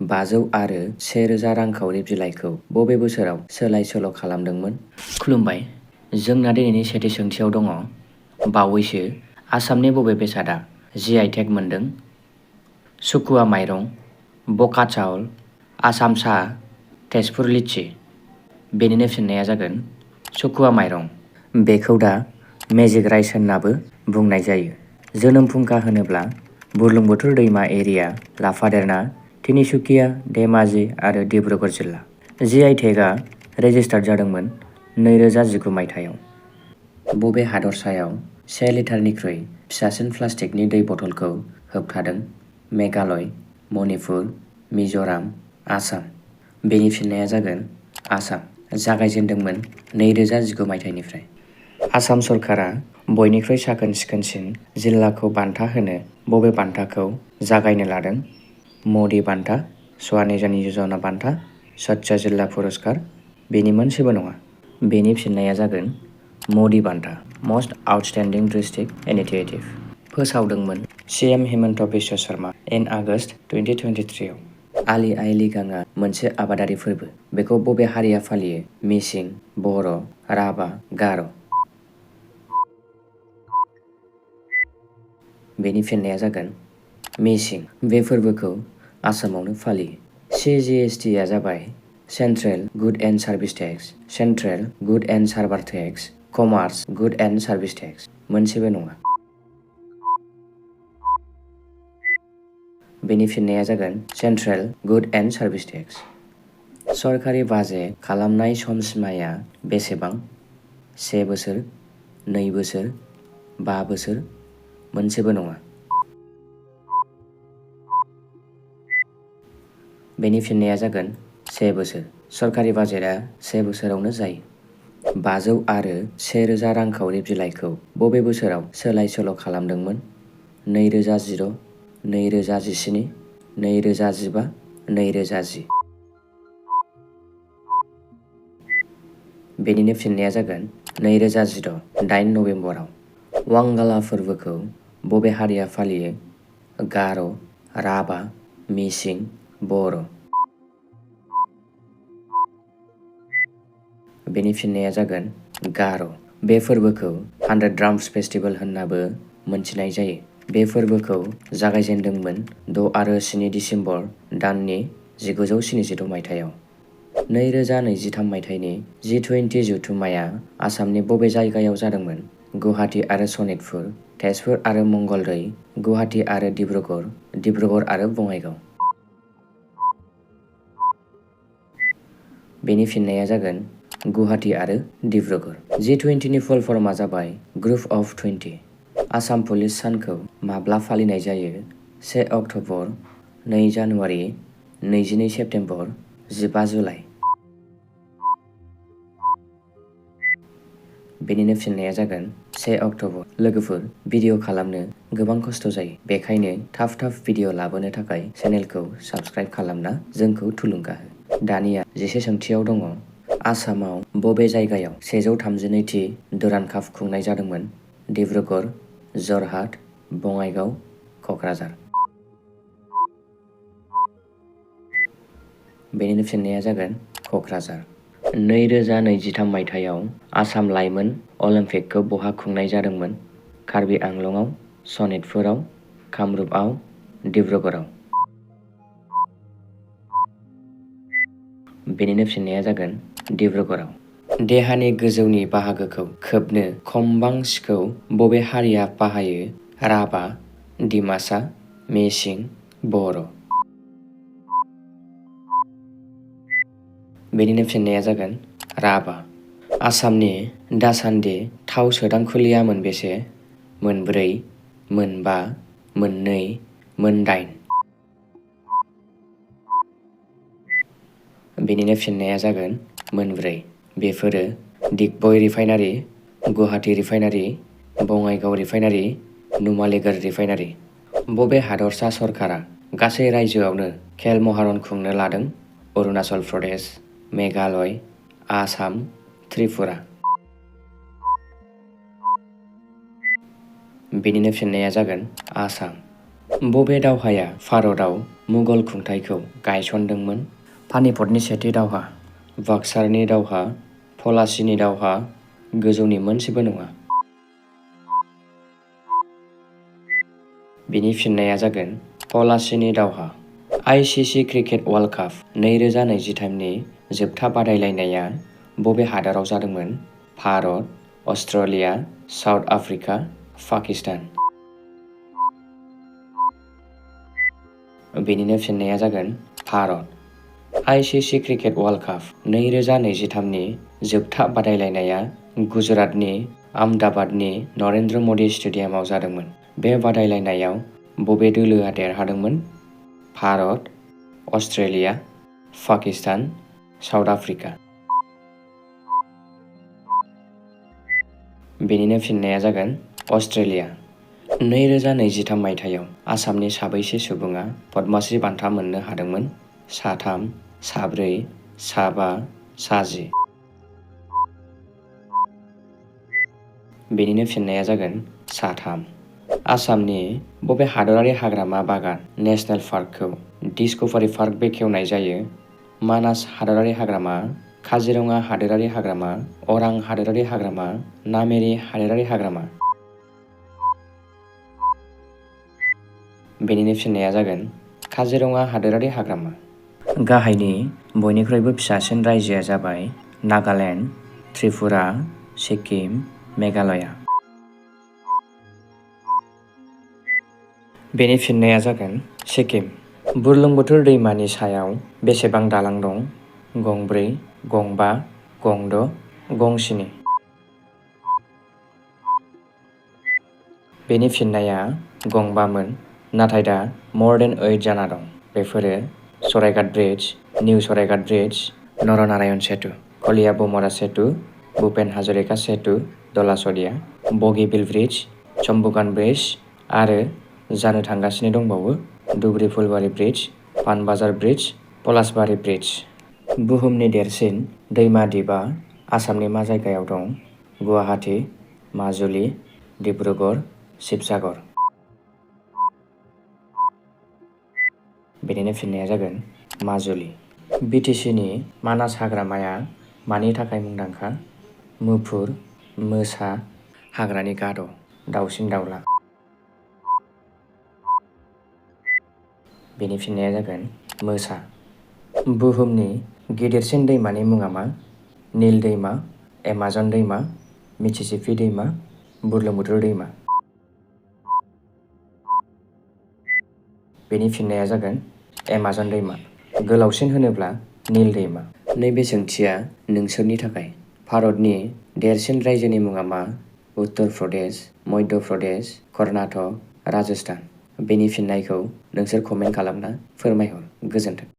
500 आरो 1000 रांखावरि बिलाइखौ बबे बोसोराव सोलाय सोल' खालामदोंमोन? खुलुमबाय। जोंना दिनैनि सेथि सोंथियाव दङ। बावैसो आसामनि बबे बेसादा GI टेग मोनदों? सुकुवा माइरं, बका चाउल, आसाम साहा, तेजपुर लिचि। बेनिनो फिननाया जागोन सुकुवा माइरं। बेखौ दा मेजिक राइस होननाबो बुंनाय जायो। जोनोम फुंखा होनोब्ला बुरलुंबुथुर दैमा एरिया लाफादेरना तिनिसुकिया, धेमाजि आरो डिब्रुगड़ जिल्ला। GI टेगआ रेजिस्टार्ड जादोंमोन 2019 मायथाइयाव। बबे हादरसायाव 1 लिटारनिख्रुइ फिसासिन प्लास्टिकनि दै बथलखौ होबथादों? मेघालय, मणिपुर, मिज'राम, आसाम। बेनि फिननाया जागोन आसाम। जागायजेनदोंमोन 2019 मायथाइनिफ्राय। आसाम सरकारा बयनिख्रुइ साखोन सिखोनसिन जिल्लाखौ बान्था होनो बबे बान्थाखौ जागायनो लादों? मदि बान्था, स्वानिजानि यजना बान्था, स्वच्छ जिल्ला पुरस्कार। बेनि मोनसेबो नङा। बेनि फिननाया जागोन मदि बान्था, मस्ट आउटस्टेन्डिं डिस्ट्रिक्ट इनिशिएटिभ। फोसावदोंमोन CM हिमन्त बिश्व शर्मा इन आगस्ट 2023 आव। आलि आइ लिगांआ मोनसे आबादारि फोरबो। बेखौ बबे हारिया फालियो? मिसिं, बर', राभा, गार'। बेनि फिननाया जागोन मिसिं। बे फोरबोखौ आसामावनो फालियो। CGST आ जाबाय central good and service tax, central good and server tax, commerce good and service tax. मोनसेबो नङा। बेनि फिननाया जागोन central good and service tax. सरकारि बाजेट खालामनाय समसिमाया बेसेबां? 1 बोसोर, 2 बोसोर, 5 बोसोर। मोनसेबो नङा। बेनि फिननाया जागोन 1 बोसोर। सरकारि बाजेटआ 1 बोसोरावनो जायो। 500 आरो 1000 रांखावरि बिलाइखौ बबे बोसोराव सोलाय सोल' खालामदोंमोन? 2010, 2017, 2015, 2010। बेनिनो फिननाया जागोन 2016, 8 नबेम्बराव। वांगाला फोरबोखौ बबे हारिया फालियो? गार', राभा, मिसिं, बर'। बेनि फिननाया जागोन गार'। बे फोरबोखौ 100 ड्राम्स फेस्टिभेल होननाबो मोनथिनाय जायो। बे फोरबोखौ जागायजेनदोंमोन 6 आरो 7 दिसेम्बर दाननि 1976 मायथाइयाव। 2023 मायथाइनि G20 जथुम्माया आसामनि बबे जायगायाव जादोंमोन? गुवाहाटी आरो सनितपुर, तेजपुर आरो मंगलदै, गुवाहाटी आरो डिब्रुगड़, डिब्रुगड़ आरो बङाइगाव। बेनि फिननाया जागोन गुवाहाटी आरो डिब्रुगड़। G20 नि फुल फर्मआ जाबाय ग्रुप अफ 20। आसाम पुलिस सानखौ माब्ला फालिनाय जायो? 1 अक्ट'बर, 2 जानुवारि, 22 सेप्तेम्बर, 15 जुलाइ। बेनिनो फिननाया जागोन 1 अक्ट'बर। लोगोफोर, भिडिअ खालामनो गोबां खस्थ' जायो। बेखायनो थाब थाब भिडिअ लाबोनो थाखाय चेनेलखौ साबस्क्राइब खालामना जोंखौ थुलुंगा हो। दानिया जिसे सोंथियाव दङ। आसामाव बबे जायगायाव 132थि दुरान्ड काप खुंनाय जादोंमोन? डिब्रुगड़, जरहाट, बङाइगाव, क'क्राझार। बेनिनो फिननाया जागोन क'क्राझार। 2023 मायथाइयाव आसाम लाइमोन अलिम्पिकखौ बहा खुंनाय जादोंमोन? कार्बि आंलंआव, सनितपुराव, कामरुपआव, डिब्रुगड़आव। बेनिनो फिननाया जागोन डिब्रुगड़आव। देहानि गोजौनि बाहागोखौ खोबनो खमबां सिखौ बबे हारिया बाहायो? राभा, डिमासा, मिसिं, बर'। बेनिनो फिननाया जागोन राभा। आसामनि दासान्दि थाव सोदांखुलिया मोनबेसे? 4, 5, 2, 8। बेनिनो फिननाया जागोन 4। बेफोरो Digboi refinery, Guwahati refinery, Bongaigaon refinery, Numaligarh refinery. बबे हादरसा सरकारा गासै रायजोआवनो खेल महारन खुंनो लादों? अरुणाचल प्रदेश, मेघालय, आसाम, त्रिपुरा। बेनिनो फिननाया जागोन आसाम। बबे दावहाया भारतआव मुगल खुंथायखौ गायसनदोंमोन? पानिपतनि सेथि दावहा, बक्सारनि दावहा, पलाचिनि दावहा, गोजौनि मोनसेबो नङा। बिनि फिननाया जागोन पलाचिनि दावहा। आईसीसी क्रिकेट वर्ल्ड काप 2023नि जोबथा बादायलायनाया बबे हादोराव जादोंमोन? Bharat, Australia, South Africa, Pakistan. बेनिनो फिननाया जागोन Bharat. ICC cricket world cup 2023नि जोबथा बादायलायनाया गुजरातनि आहमदाबादनि नरेन्द्र मदि स्टेडियामाव जादोंमोन। बे बादायलायनायाव बबे दोलोआ देरहादोंमोन? Bharat, Australia, Pakistan, south Africa. बेनिनो फिननाया जागोन अस्ट्रेलिया। 2023 मायथाइयाव आसामनि साबैसे सुबुङा पद्मश्री बान्था मोननो हादोंमोन? 3, 4, 5, 10। बेनिनो फिननाया जागोन 3। आसामनि बबे हादरारि हाग्रामा बागान नेशनेल पार्कखौ डिस्कभारि पार्क बेखेवनाय जायो? मानास हादरारि हाग्रामा, काजिरङा हादोरारि हाग्रामा, अरां हादोरारि हाग्रामा, नामेरि हादोरारि हाग्रामा। बेनिनो फिननाया जागोन काजिरङा हादोरारि हाग्रामा। गाहायनि बयनिख्रुइबो फिसासिन रायजोआ जाबाय नागालेण्ड, त्रिपुरा, सिक्किम, मेघालया। बेनि फिननाया जागोन सिक्किम। बुरलुंबुथुर दैमानि सायाव बेसेबां दालां दं? गंब्रै, गंबा, गंद', गंस्नि। बेनि फिननाया गंबामोन, नाथाय दा more than 8 जाना दं। बेफोरो Saraighat bridge, new Saraighat bridge, Naranarayan Setu, Kalia Bhomora Setu, Bhupen Hazarika Setu, Dhola Sadiya, Bogibeel bridge, Chambukan bridge आरो जानो थांगासिनो दंबावो Dhubri Phulbari bridge, Panbazar bridge, Palasbari bridge. बुहुमनि देरसिन दैमा दिपआ आसामनि मा जायगायाव दं? गुवाहाटी, माजुलि, डिब्रुगड़, शिबसागर। बेनिनो फिननाया जागोन माजुलि। बिटिसिनि मानास हाग्रामाया मानि थाखाय मुंदांखा? मुफुर, मोसा, हाग्रानि गाद', दाउसिन दाउला। बेनि फिननाया जागोन मोसा। बुहुमनि गिदिरसिन दैमानि मुङा मा? नील दैमा, एमाजन दैमा, मिसिसिपि दैमा, बुरलुंबुथुर दैमा। बेनि फिननाया जागोन एमाजन दैमा। गोलावसिन होनोब्ला नील दैमा। नैबे सोंथिया नोंसोरनि थाखाय। भारतनि देरसिन रायजोनि मुङा मा? उत्तर प्रदेश, मध्य प्रदेश, कर्नाटक, राजस्थान। बेनि फिननायखौ नोंसोर कमेन्ट खालामना फोरमायहर। गोजोन्थों।